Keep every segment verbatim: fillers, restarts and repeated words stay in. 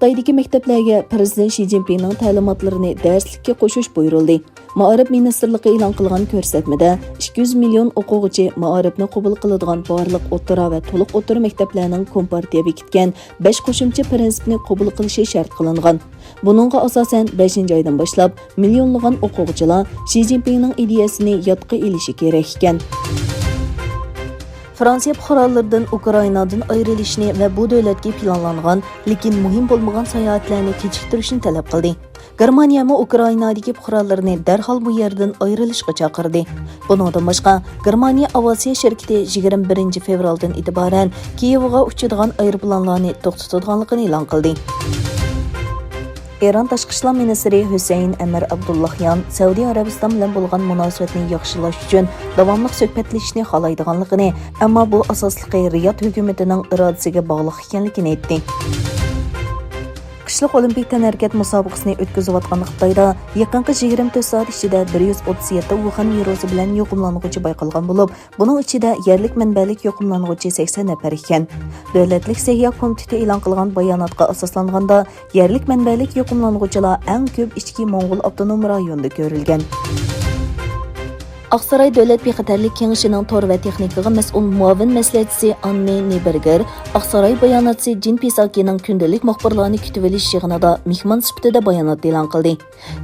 خىتايدىكى مەكتەپلەرگە پىرېزىدېنت شى جىنپىڭنىڭ تەلىماتلىرىنى دەرسلىككە قوشۇش بۇيرۇلدى. مائارىپ مىنىستىرلىقى ئېلان قىلغان كۆرسەتمىدە، ئىككى يۈز مىليون ئوقۇغۇچى مائارىپنى قوبۇل قىلىدىغان بارلىق ئوتتۇرا ۋە تولۇق ئوتتۇرا مەكتەپلەرنىڭ كومپارتىيە بېكىتكەن بەش قوشۇمچە پىرىنسىپنى قوبۇل قىلىشى شەرت قىلىنغان. بۇنىڭغا ئاساسەن، بەشىنچى ئايدىن باشلاپ مىليونلىغان ئوقۇغۇچىلار شى جىنپىڭنىڭ ئىدىيەسىنى يادقا ئېلىشى كېرەك ئىكەن. فرانسىيە پۇقرالىرىدىن ئۇكرائىنادىن ئايرىلىشنى ۋە بۇ دۆلەتكە پىلانلانغان، لېكىن مۇھىم بولمىغان ساياھەتلەرنى كېچىكتۈرۈشنى تەلەپ قىلدى. گېرمانىيەمۇ ئۇكرائىنادىكى پۇقرالىرىنى دەرھال بۇ يەردىن ئايرىلىشقا چاقىردى. بۇنىڭدىن باشقا، گېرمانىيە ئاۋىئاتسىيە شىركىتى يىگىرمە بىرىنچى فېۋرالدىن ئېتىبارەن كىيېۋغا ئۇچىدىغان ئايروپىلانلارنى توختىتىدىغانلىقىنى ئېلان قىلدى. ئىران تاشقى ئىشلار مىنىستىرى ھۈسەيىن ئەمىر ئابدۇللاھيان سەئۇدى ئەرەبىستان بىلەن بولغان مۇناسىۋەتنى ياخشىلاش ئۈچۈن داۋاملىق سۆھبەتلىشىشنى خالايدىغانلىقىنى، ئەمما بۇ ئاساسلىقى رىياد ھۆكۈمىتىنىڭ ئىرادىسىگە باغلىق ئىكەنلىكىنى ئېيتتى. قىشلىق ئولىمپىك تەنھەرىكەت مۇسابىقىسىنى ئۆتكۈزۈۋاتقان خىتايدا يېقىنقى يىگىرمە تۆت سائەت ئىچىدە بىر يۈز ئوتتۇز يەتتە ۋۇخەن ۋىرۇسى بىلەن يۇقۇملانغۇچى بايقالغان بولۇپ، بۇنىڭ ئىچىدە يەرلىك مەنبەلىك يۇقۇملانغۇچى سەكسەن نەپەر ئىكەن. دۆلەتلىك سەھىيە كومىتېتى ئېلان قىلغان باياناتقا ئاساسلانغاندا، يەرلىك مەنبەلىك يۇقۇملانغۇچىلار ئەڭ كۆپ ئىچكى موڭغۇل ئاپتونوم رايونىدا كۆرۈلگەن. ئاقساراي دۆلەت بىخەتەرلىك كېڭىشىنىڭ تور ۋە تېخنىكىغا مەسئۇل مۇئاۋىن مەسلىھەتچىسى ئاننى نېبېرگېر ئاقساراي باياناتچىسى جىن پىساكىنىڭ كۈندىلىك مۇخبىرلارنى كۈتۈۋېلىش يىغىنىدا مېھمان سۈپىتىدە بايانات ئېلان قىلدى.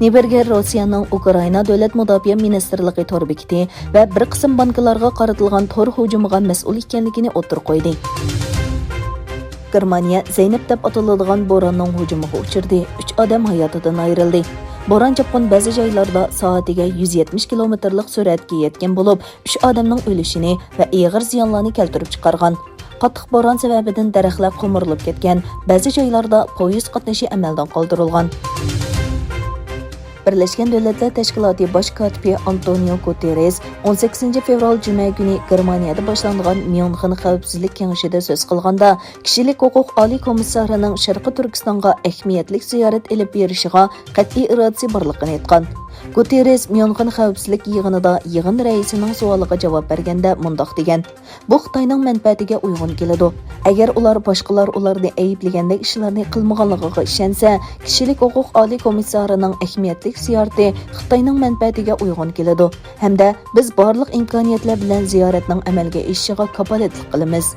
نېبېرگېر روسىيەنىڭ ئۇكرائىنا دۆلەت مۇداپىئە مىنىستىرلىقى تور بېكىتى ۋە بىر قىسىم بانكىلارغا قارىتىلغان تور ھۇجۇمىغا مەسئۇل ئىكەنلىكىنى ئوتتۇرىغا قويدى. گېرمانىيە زەينەپ دەپ ئاتىلىدىغان بوراننىڭ ھۇجۇمىغا ئۇچرىدى، ئۈچ ئادەم ھاياتىدىن ئايرىلدى. بوران-چاپقۇن بەزى جايلاردا سائىتىگە يۈز يەتمىش كىلومېتىرلىق سۈرئەتكە يەتكەن بولۇپ، ئۈچ ئادەمنىڭ ئۆلۈشىنى ۋە ئېغىر زىيانلارنى كەلتۈرۈپ چىقارغان. قاتتىق بوران سەۋەبىدىن دەرەخلەر قومۇرۇلۇپ كەتكەن، بەزى جايلاردا پويىز قاتنىشى ئەمەلدىن قالدۇرۇلغان. بىرلەشكەن دۆلەتلەر تەشكىلاتى باش كاتىپى ئانتونىيو گۇتېررېس ئون سەككىزىنچى فېۋرال جۈمە كۈنى گېرمانىيەدە باشلانغان ميۇنخېن خەۋپسىزلىك كېڭىشىدە سۆز قىلغاندا، كىشىلىك ھوقۇق ئالىي كومىسسارىنىڭ شەرقىي تۈركىستانغا ئەھمىيەتلىك زىيارەت ئېلىپ بېرىشىغا قەتئىي ئىرادىسى بارلىقىنى ئېيتقان. گۇتېررېس ميۇنخېن خەۋپسىزلىك يىغىنىدا يىغىن رەئىسىنىڭ سوئالىغا جاۋاب بەرگەندە مۇنداق دېگەن: بۇ خىتاينىڭ مەنپەئەتىگە ئۇيغۇن كېلىدۇ. ئەگەر ئۇلار باشقىلار ئۇلارنى ئەيىبلىگەندەك ئىشلارنى قىلمىغانلىقىغا ئىشەنسە، كىشىلىك ھوقۇق ئالىي كومىسسارىنىڭ ئەھمىيەتلىك زىيارىتى خىتاينىڭ مەنپەئەتىگە ئۇيغۇن كېلىدۇ ھەمدە بىز بارلىق ئىمكانىيەتلەر بىلەن زىيارەتنىڭ ئەمەلگە ئېشىشىغا كاپالەتلىك قىلىمىز.